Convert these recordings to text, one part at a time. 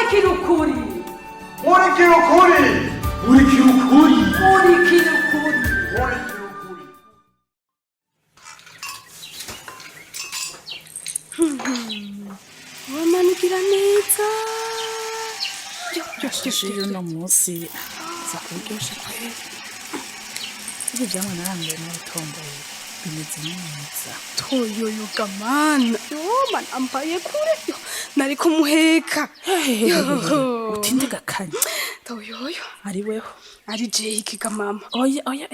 Murikira ukuri. Murikira ukuri. Murikira ukuri. Murikira ukuri. Murikira ukuri. Wamanugira neza. Ishusho y'uno munsi iza kuryosha kweri. Ibi vyamwa naranguye n'ubutomboye bimeze neza. Toyoyoga mana, yo mana, ambaye kure, yo nari kumuheka. Yo. Utinde gakanya. Toyoyo. Ari weho. Ari jewe ikiga mama. Oya oya,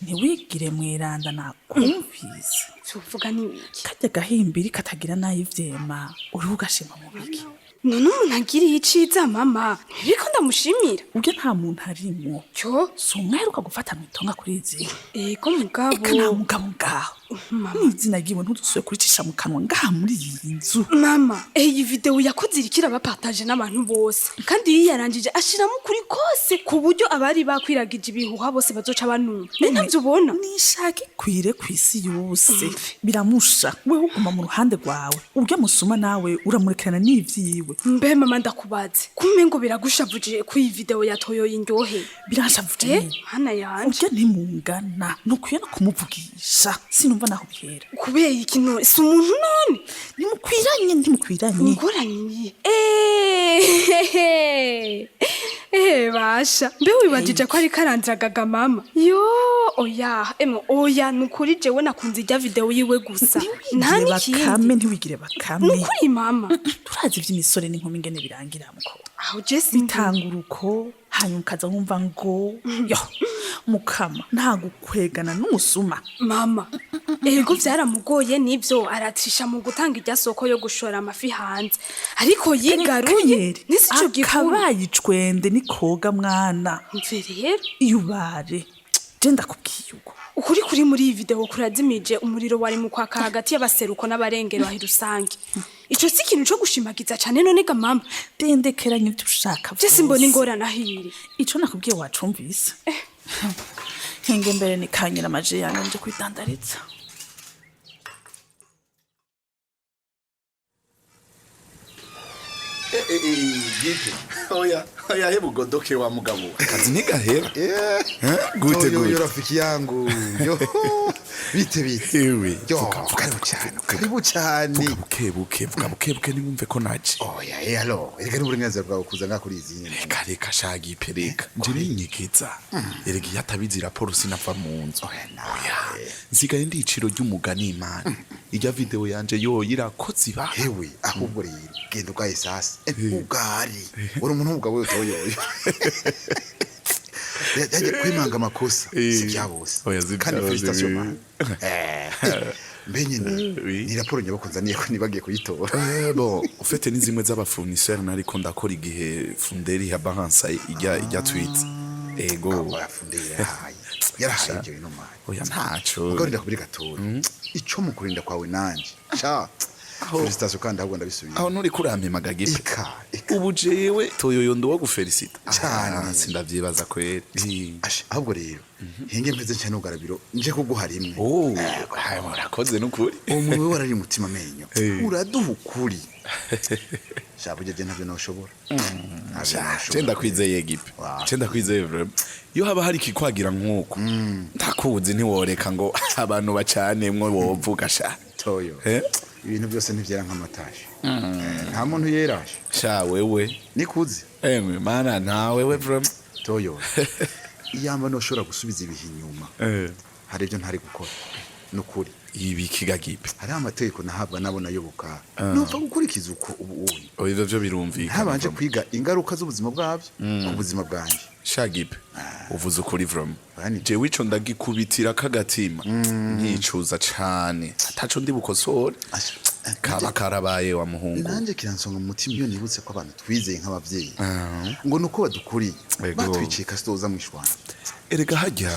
ntiwigire mweranda, nakumvise. Tuvuga ni wiki. Karya gahimbiri katagira n'ayivyema, uriho ugashima mu biki? None umuntu agiriye iciza mama, ntibiko ndamushimira. Urya nta muntu arimwo. Cyo. Si umweruka gufata mw'itonga kuri izi. Ego mugabo. Eka nta mugabo ngaho. Mama. N'izina ryiwe ntudusubire kuricisha mu kanwa ngaha muri iyi nzu. Mama, iyi video yakoze iriko irabapartage n'abantu bose, kandi yiyarangije ashiramo ukuri kose ku buryo abari bakwiragije ibihuha bose bazoca banuma. Ni ntabyo ubona? Nishaka ikwire kw'isi yose biramusha. Wewe uguma mu ruhande rwawe, urya musuma nawe uramurekerana n'ivyiwe. Mbe mama, ndakubaze, kume ngo biragushavuje ko iyi video yatoyoye indyohe? Biranshavuje Eh, nyene. Mana yanje. Urya ntimungana, ntukwiye no kumuvugisha, sinumva naho bihera. Kubera iki none? Si umuntu none? Ntimukwiranye, ntimukwiranye. Ingorane. Eh, basha. Mbe wibajije ko ariko arandragaga mama? Yo, oya, emwe oya, nukuri jewe nakunze ijya video yiwe gusa. Nta ntiwigire n'ikindi. Bakame, ntiwigire bakame. Nukuri mama. Turazi ivy'imisore n'inkumi ingene birangira muko. Aho je simbi. Bitanga uruko, hanyuma ukaza wumva ngo yo mukama nta gukwegana n'umusuma. Mama, ego vyaramugoye nivyo, aratisha mu gutanga irya soko yo gushora amafi hanze. Ariko yigaruye, Kanyenyeri, nisi ico gikuru. akabaye icwende nikoga mwana. Mve rero. Iyubare, je ndakubwiye uko. Ukuri kuri muri iyi video kurazimije umuriro wari mu kwaka hagati y'abaseruko n'abarengero aho rusange. Ico si ikintu co gushimagiza cane none ga mama? Dendekeranye ivyo ushaka Je simbona vyose. ingorane aho iri. Ico nakubwiye wacumvise. Nkenge mbere nikanyira amaji yanjye nje kwidandariza. Gike, oya oya, hebu godoke wa mugabo. Akazi ntigahera. Eh, Gute? Oyo, Gute? Yo rafiki yangu, yo bite bite? Ewe. Yo. Vuga, vuga. Karibu cyane, karibu cyane. Vuga buke buke, vuga buke buke, ntiwumve ko naje. Oya, eh, alo, erega n'uburenganzira bwawe kuza ngaha kuri izi nyene. Reka reka shagipe, reka nje ninyegeza. Erega iyo atabizi raporo sinava mu nzu. Oya, nawe. Oya, nsigaye ndi iciro ry'umugani. Imana irya video yanje yo irakoze ibara. Hewe, ahubwo rero genda ugaye sasa. Ugari uri umuntu w'umugabo we toyoyo yaje kwimanga amakosa Eh. si bya bose. Oya, si Kandi bya bose. félicitations man. Mbe nyine Oui. ni raporo nyabakunzaniye ko nibagiye kuyitora. Bon, ufite ni zimwe z'abafournisseur nariko ndakora igihe Funderi ya baransa ijya tweet. Ego. Oya, Funderi yarahaye, yarahaye ibyo bintu mani. Oya, ntaco. Ugarinda kubiri gatoya ico mu kurinda kwawe nanje sha félicitations, kandi ahubwo ndabisubiye. Aho nturi kurampemaga gipe? Ika ika. Ubu jewe toyoyo ndi uwo gufelicita? Cane. Ah, sindavyibaza kweri. Asha, ahubwo rero hinge mpeze nshya n'ugarabiro nje kuguha rimwe. Oh, hayi, urakoze nukuri. Uwo muntu we warari umutima amenyo. Eh. Uraduha ukuri sha, burya je ntavyo noshobora. Ntavyo noshobora. Je ndakwizeye gipe. Wa. Je ndakwizeye vraiment. Iyo haba hari ikikwagira nk'uko ndakuzi, ntiworeka ngo abantu bacanemwo, wovuga sha. Toyo. Eh? Ibintu byose ntivyera nk'amataje. Nta muntu yerashe. Sha wewe. Nikuzi. Emwe mana, nta wewe vraiment. Toyo, iyamba noshobora gusubiza ibihe inyuma, hari ibyo ntari gukora nukuri. Ibi kiga gipe? Hariho amategeko nahabwa nabo nayoboka, nupfa gukurikiza uko ubu uyu Oya, ivyo vyo birumvikana. ntabanje kwiga ingaruka z'ubuzima bwabyo ku buzima bwanjye. Sha gipe, uvuze ukuri vraiment. Bani. Jewe ico ndagikubitira kagatima nkicuza cane ataco ndi bukosore. Asha, Kaba karabaye wa muhungu. Nanjye kiransonga mu mutima iyo nibutse ko abantu twizeye nk'ababyeyi ngo nuko badukuriye Ego. batwiciye kasitoza mwishwana. Erega hajya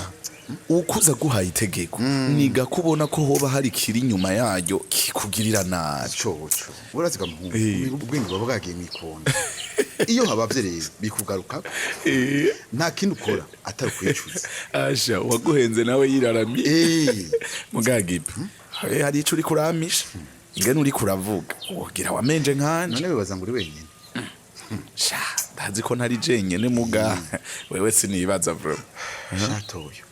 ukuza guhaye itegeko niga kubona ko hoba hari ikiri inyuma yaryo kikugirira nabi. Coco, uraziga muhungu, Eh. ubwenge buba bwagiye mw'ikonda. Iyo habavye rero bikugaruka, nta kindi ukora atari ukwicuza. Asha, waguhenze nawe yiraramye. Eh. Mugagipe, hari ico uriko uramisha ingene uriko uravuga wogira wamenje nkanje. None wibaza ngo uri wenyine? Ndazi ko ntari jenyene muga wewe sinibaza vraiment. Shatoyo,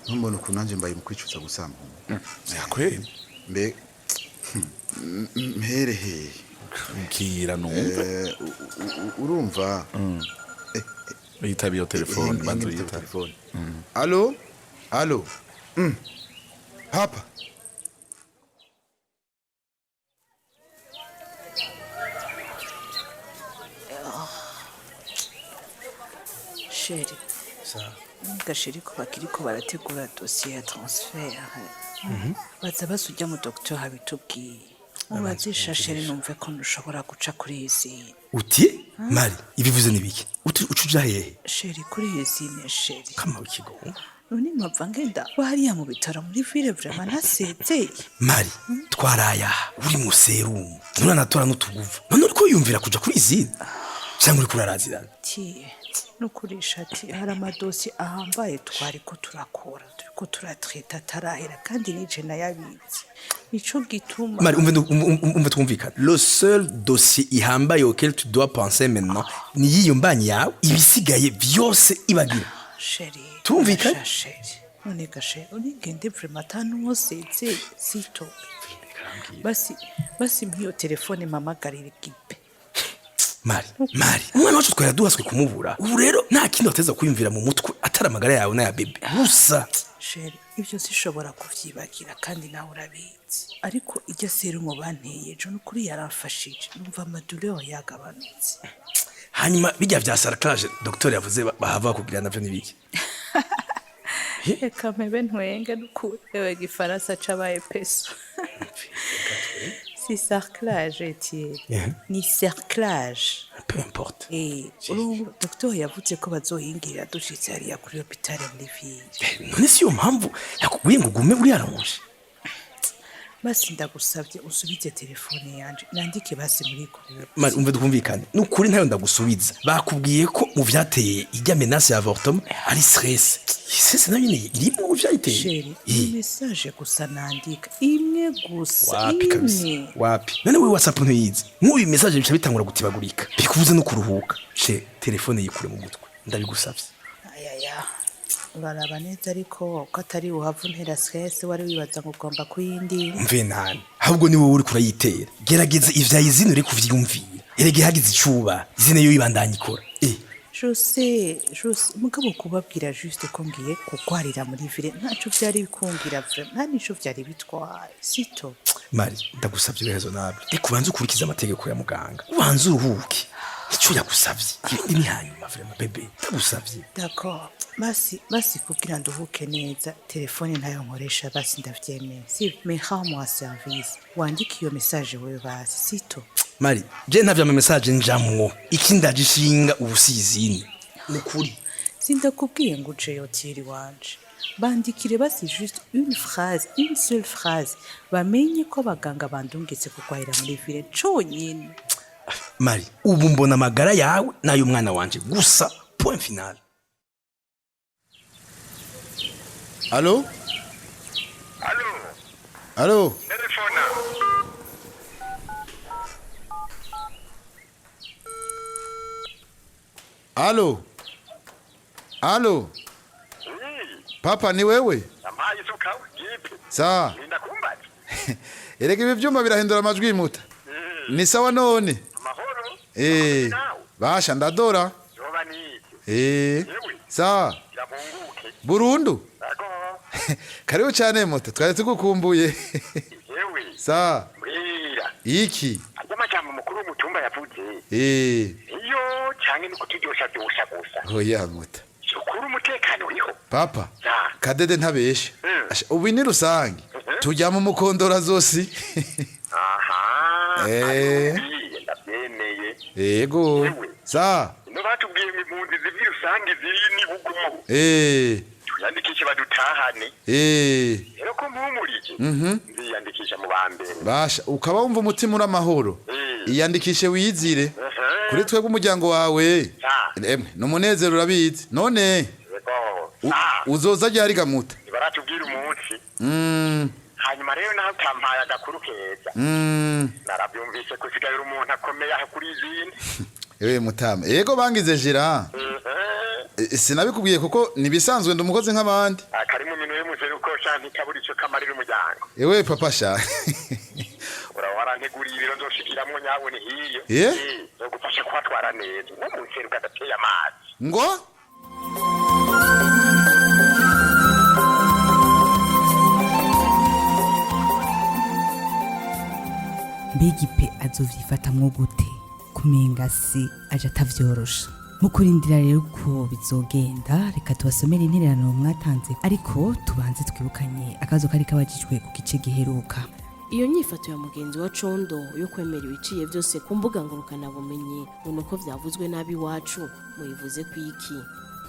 ntumbona ukuntu nanjye mbaye mu kwicuza gusamba? Vyakweli? Mbe mpere hehe? Mbwira numve. Urumva. Yitaba iyo telefone, banza uyitabe. Telefone. Allo, allo. Papa. Chéri, gasheri, ko bakiriko barategura dosiye ya transfert, baza basujya mu docteur habitubwiye. Ubazisha chéri, numve ko ntushobora guca kuri usine. Uti Mari, ibivuze nibiki? Uti uca uja hehe? Chéri, kuri usine, chéri. Kama ikigo. None mpava ngenda hariya mu bitaro muri ville vraiment ntasezeye? Mari, twaraya uri mu sérum, nturanatora n'utuguvu, none uriko wiyumvira kuja kuri usine cyangwa uriko urarazirana? Ti nukurisha ati hari amadosiye ahambaye twariko turakora, turiko turatreta, atarahera, kandi nije nayabizi, nico gituma. Mari, umve, umve twumvikane. Le seul dossier ihambaye auquel tu dois penser maintenant ni yiyo mbanyi yawe. Ibisigaye vyose ibagira. Chéri. Turumvikanye? Sha chéri, none ga chéri, unigende vraiment ata n'uwosezeye sito? Basi basi, mpiyo telefone mpamagarire gipe. Mari, Mari, umwana wacu twari duhaswe kumubura. Ubu rero nta kindi wateza kwiyumvira mu mutwe atari amagara yawe n'aya bébé gusa. Chéri, ibyo sishobora kuvyibagira, kandi nawe urabizi, ariko iryo sérum banteye ejo nukuri yaramfashije, numva amadureo yagabanutse. Hanyuma bijya vya sarclage docteur yavuze bahava kugira navyo nibiki? Reka mpebe ntwenge nukuri, ewe gifaransa cabaye peso. Si sarclage etiye ni cerclage. Peu importe. Eh, urumva docteur yavuze ko bazohingirira dushitse hariya kuri hôpital muri ville. None si yo mpamvu yakubwiye ngo ugume uri yaranje? Basi ndagusabye usubize telefone yanje nandike basi muri groupe. Mari, umve twumvikane, nukuri ntayo ndagusubiza. Bakubwiye ko mu vyateye ijya menace ya avortement ari stress. Stress nayo nyene irimo mu vyayiteye. Chéri, Eh, message gusa nandika imwe gusa. Wapi kabisa. Imwe. Wapi. None wewe WhatsApp ntuyizi? Nk'uyu message bica bitangura gutibagurika, bikubuze no kuruhuka. She, telefone yikure mu mutwe, ndabigusavye. Ayaya, uraraba neza ariko ko atari uhava untera stress wari wibaza ngo ugomba kuyindi. Umve nani, ahubwo ni wowe uri kurayitera. Gerageza ivya usine uri kuvyiyumvira. Erege hagize icuba, usine yo ibandanya ikora. Eh. Je sais, je sais, mugabo kubabwira juste ko ngiye kugwarira muri ville ntaco vyari bikungira vraiment, nta nico vyari bitwaye sito. Mari, ndagusavye ube raisonnable. Reka ubanze ukurikize amategeko ya muganga, ubanze uruhuke, ico yagusavye, ibindi ni hanyuma. Vraiment bébé, ndagusavye. D'accord, basi basi, kugira nduhuke neza, telefone ntayo nkoresha, basi ndavyemeye. Si mais rends-moi service, wandike iyo message wewe basi sito. Mari, je ntavyo ama message njamwo. Ikindi agishinga ubu si usine, ni ukuri. Sindakubwiye ngo uceyo tiri wanje, bandikire basi juste une phrase, une seule phrase, bamenye ko abaganga bandungitse kugwahira muri ville conyine. Mari, ubu mbona amagara yawe n'ay'umwana wanje gusa, point final. Allo? Allo? Allo? Telefona. Allo, allo? Oui. Papa, ni wewe? Ampaye isuka gipe. Sawa. Ninda kumbaza. Erega ibi vyuma birahindura amajwi muta. Ni sawa none? Amahoro. Eh. Nawe. Basha, ndadora. Yoba niki? Eh. Yewe. Sawa. Irabunguke. Burundu. Ago. Karibu cyane muta, twari tugukumbuye. Yewe. Sawa. Mbwira. Iki? Arya majambo mukuru w'umutumba yavuze. Eh. Iyo canke ni kuturyosha ryosha gusa? Oya muta. Sukuru umutekano uriho. Papa. Sa. Kadede ntabesha. Asha, ubu ni rusange. Tujya mu mukondora zosi. Aha. Eh. Ariko ndabyemeye. Yego. Yewe. Sawa. Ino batubwiye ngo impunzi zivyi rusange ziri ni bugumu. Eh. Tuyandikishe badutahane. Eh. Rero ko mpumurije. Nziyandikisha mu ba mbere. Basha, ukaba wumva umutima uri amahoro. Iyandikishe wiyizire. Kuri twebwe umuryango wawe. Sa. Emwe, ni umunezero urabizi. None Yego. Sa. uzoza ryari gamuta? Ntibaratubwira umunsi. Hanyuma rero naho utampaye agakuru keza. Narabyumvise ko usigaye uri umuntu akomeye aha kuri usine. Ewe mutama, yego bangize jira. Sinabikubwiye kuko nibisanzwe ndi umukozi nk'abandi. Akari mu minwe y'umuseruko sha, ntikabura ico kamarira umuryango. Ewe papa sha. Uraba waranteguriye ibiro nzoshikiramwo nyabone hiyo. Eh? Nzogufasha kuhatwara neza n'umuseruko adateye amazi. Ngo? Mbega ipe azovyifatamwo gute? Kumenga si aje atavyorosha. Mu kurindira rero uko bizogenda, reka tubasomere intererano mwatanze, ariko tubanze twibukanye akabazo kari kabajijwe ku gice giheruka. Iyo nyifato ya mugenzi wa Condo yo kwemera ibiciye byose ku mbuga ngurukanabumenyi ngo ni uko byavuzwe nabi iwacu, muyivuze ku iki?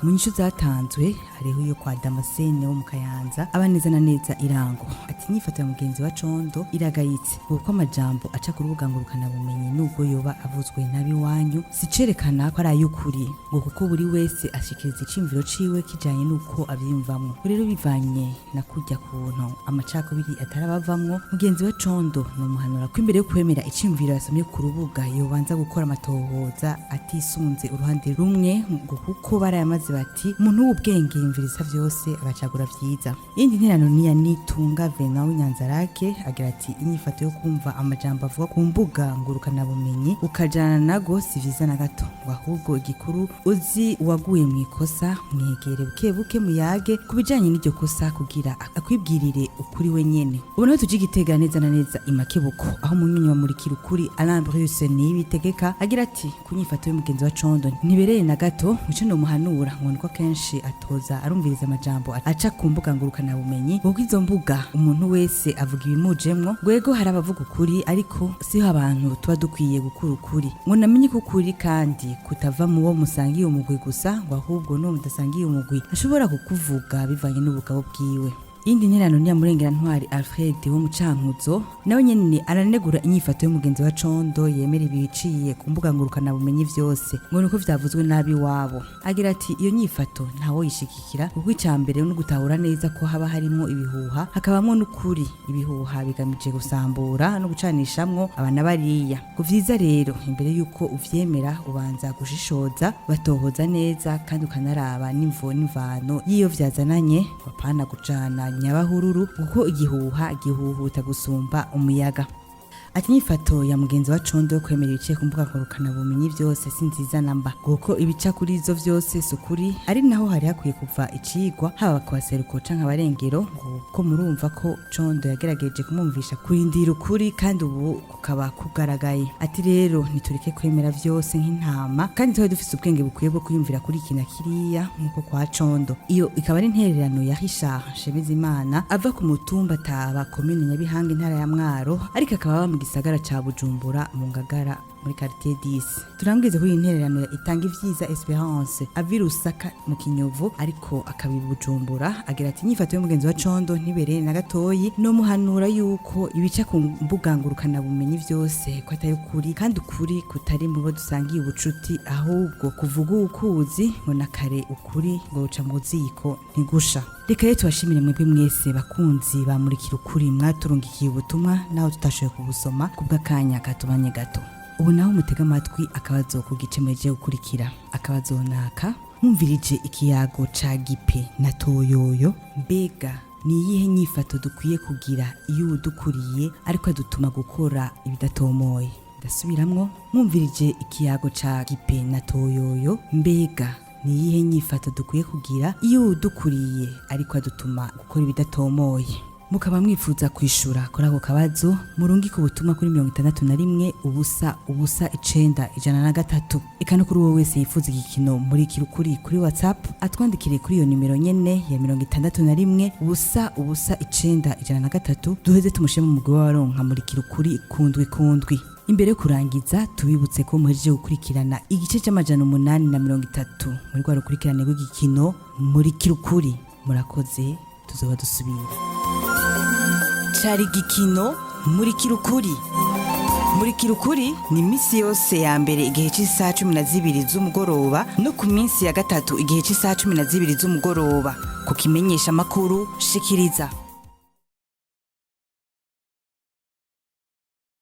Mu nyishu zatanzwe hariho iyo kwa Damascene wo mu Kayanza, aba neza na neza irango, ati inyifato ya mugenzi wa Condo iragayitse, kuko amajambo aca ku rubuga ngurukanabumenyi nubwo yoba avuzwe nabi wanyu si cerekana ko ari ay'ukuri, ngo kuko buri wese ashikiriza iciyumviro ciwe kijanye n'uko avyiyumvamwo. Ngo rero bivanye na kurya kuntu amacakubiri atarabavamwo, mugenzi wa Condo nomuhanura ko imbere yo kwemera iciyumviro yasomye ku rubuga yobanza gukora amatohoza atisunze uruhande rumwe, ngo kuko barayamaze bati umuntu w'ubwenge yumviriza vyose agacagura vyiza. Iyindi nterano ni ya Nitunga Vena w'Inyanzarake, agira ati inyifato yo kumva amajambo avuga ku mbuga ngurukanabumenyi ukajana nago si vyiza na gato, ngo ahubwo igikuru uzi uwaguye mu ikosa, mwegere buke buke muyage ku bijanye n'iryo kosa kugira akwibwirire ukuri wenyene. Ubu naho tuje Igitega, neza na neza imakebuko, aho umunywanyi wa Murikira Ukuri Alain Bruce Niyibitegeka agira ati ku nyifato y'umugenzi wa Condo ntibereye na gato, muco nomuhanura ngo niko kenshi atoza arumviriza amajambo aca ku mbuga ngurukanabumenyi, kuko izo mbuga umuntu wese avuga ibimujemwo. Rwego hari abavuga ukuri, ariko siho abantu tuba dukwiye gukura ukuri, ngo namenye ko ukuri kandi kutava mu bo musangiye umugwi gusa, ngo ahubwo n'uwo mudasangiye umugwi ashobora kukuvuga bivanye n'ubugabo bwiwe. Iyindi nterano ni ya Murengera Ntwari Alfred wo mu Cankuzo, nawe nyene aranegura inyifato y'umugenzi wa Condo yemera ibiciye ku mbuga ngurukanabumenyi vyose ngo nuko vyavuzwe nabi wabo. Agira ati iyo nyifato ntawo yishigikira, kuko ica mbere no gutahura neza ko haba harimwo ibihuha hakabamwo n'ukuri. Ibihuha bigamije gusambura no gucanishamwo abana bariya. Ku vyiza rero imbere yuko uvyemera ubanza gushishoza, batohoza neza, kandi ukanaraba n'imvo n'imvano y'iyo vyazananye, wapana gucana nyabahururu, kuko igihuha gihuhuta gusumba umuyaga. Ati inyifato ya mugenzi wa Condo yo kwemera ibiciye ku mbuga ngurukanabumenyi byose si nziza namba, kuko ibica kuri izo vyose si ukuri, ari naho hari hakwiye kuva icigwa haba ku baseruko canke abarengero, ngo kuko murumva ko Condo yagerageje kumwumvisha kurindira ukuri kandi ubu kukaba kugaragaye. Ati rero nitureke kwemera vyose nk'intama, kandi twari dufise ubwenge bukwiye bwo kwiyumvira kuri iki na kiriya nk'uko kwa Condo. Iyo ikaba ari intererano ya Richard Nshemezimana ava ku mutumba Taba, komine Nyabihanga, intara ya Mwaro, ariko akaba aba mu gisagara ca Bujumbura mu Ngagara muri quartier 10. Turangwize kuri iyi ntererano ya Itanga Ivyiza Esperance ava i Rusaka mu Kinyovu, ariko akaba i Bujumbura, agira ati inyifato y'umugenzi wa Condo ntibereye na gatoyi, no muhanura yuko ibica ku mbuga ngurukanabumenyi vyose ko atari ukuri, kandi ukuri kutari mu bo dusangiye ubucuti, ahubwo kuvuga ukuzi, ngo na kare ukuri ngo ruca mu ziko ntigusha. Reka rero tubashimire mwebwe mwese bakunzi bamurikira ukuri mwaturungikiye ubutumwa naho tutashoboye kubusoma kubw'akanya katubanye gato. Ubu naho mutega amatwi akabazo ku gice muhejeje gukurikira. Akabazo naka: mwumvirije ikiyago ca Gipe na Toyoyo, mbega ni iyihe nyifato dukwiye kugira iyo uwudukuriye ariko adutuma gukora ibidatomoye? Ndasubiramwo: mwumvirije ikiyago ca Gipe na Toyoyo, mbega ni iyihe nyifato dukwiye kugira iyo uwudukuriye ariko adutuma gukora ibidatomoye? Mukaba mwifuza kwishura kuri ako kabazo, murungike ubutumwa kuri 61 0 0 9 103. Eka no kuri wowe wese yifuza igikino Murikira Ukuri kuri WhatsApp, atwandikire kuri iyo nimero nyene ya 61 0 0 9 103, duheze tumushyire mu mugwi w'abaronka Murikira Ukuri kundwi kundwi. Imbere yo kurangiza, tubibutse ko muhejeje gukurikirana igice c'830 muri rwa rukurikirane rw'igikino Murikira Ukuri. Murakoze, tuzoba dusubira. Cari igikino Murikira Ukuri. Murikira Ukuri ni iminsi yose ya mbere igihe cy'isaha 12 z'umugoroba no ku minsi ya gatatu igihe cy'isaha 12 z'umugoroba ku kimenyesha amakuru Shikiriza.